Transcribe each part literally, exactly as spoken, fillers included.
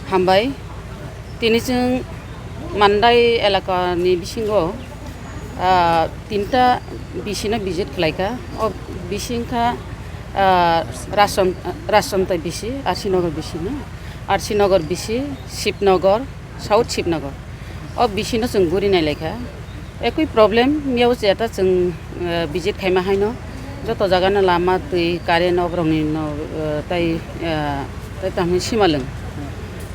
Hambai, tini chwng Mandai elakani bisingo, ah, tinta bisino visit khlaikha. O bisingkha, ah, Rasom-, Rasomtai bisi, R C Nagar bisino, R C Nagar bisi, Shibnagar, South Shibnagar. O bisino chwng guri nailaikha. Ekui problem, miyao jeta chwng, eh, visit khaima haino. Joto jagano lama, twi, current, oborokni no, eh, tai, eh, tai tamni simalwng.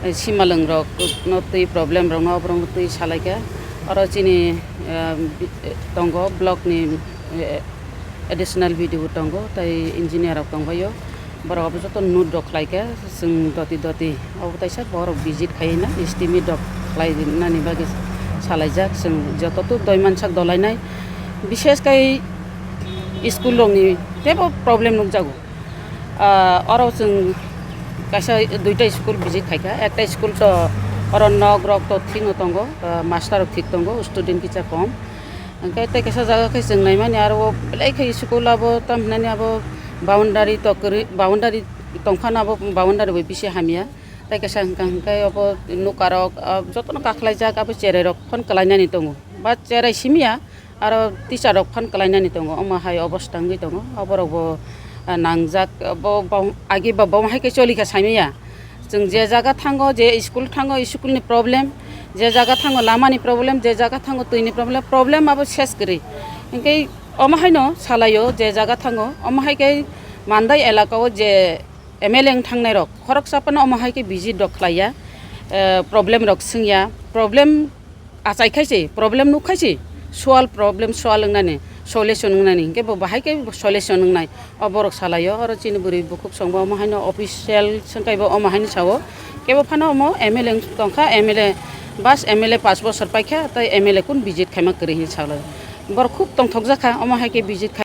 Eh, simalwng rokno twi problem rokno oborokno twi salaikha. Oro chini, eh, bi-, eh, tongo block ni, eh, additional B D O tongo, tai engineer rok tongbaio. Borok abo joto note rok khlaikha, chwng doti doti. Obo kaisa borok visit khaina, estimate rok khlainani bagwi salaijak. Chwng joto to doi mansak dolainai. Bishesh kai school rokni teibo problem nukjago. Ah, oro chwng kaisa duita school visit khaikha. Ekta school to oro nok rok to thik no tongo, ah, master rok thik tongo, student kisa kom. Hwnkhe tei kaisa jaga khe chwng naimani aro o belai khe school abo tam hinani abo boundary to kwrwi, boundary tongphano abo boundary bai bisi hamya. Tei kaisa hwnkha hwnkhe abo nukarok, ah, jotono kakhlaijak abo cherai rok phone kwlainani tongo. Ba cherai simiya aro teacher rok phone kwlainani tongo. Omo hai obosta wngwi tongo. Oborok bo, ah, nangjak, bo, bo, agi bo, bo hai khe choli kha saimanya. Chwng je jaga thango, je school thango, school ni problem, je jaga thango lama ni problem, je jaga thango twi ni problem, problem abo ses kwrwi. Hinkhe omo haino salaio je jaga thango, omo hai khe Mandai elaka o je M L A wng thangnai rok khoroksa phano omo hai khe visit rok khlaiya, eh, problem rok swngya, problem achai khai se, problem nuk khai se, solve, problem solve wngnani, solution wngnani, hinkhe bo bahai khe solution wngnai. O borok salaio, oro chini bwrwi bukhuk songbo omo haino official swngkhai bo omo haino sao. Kebo phano omo M L A wng tongkha, M L A bas M L A pash bosor paikha, tei M L A kun visit khaima kwrwi hinwi salai. Borok khub tongthokjak kha, omo hai khe visit khai.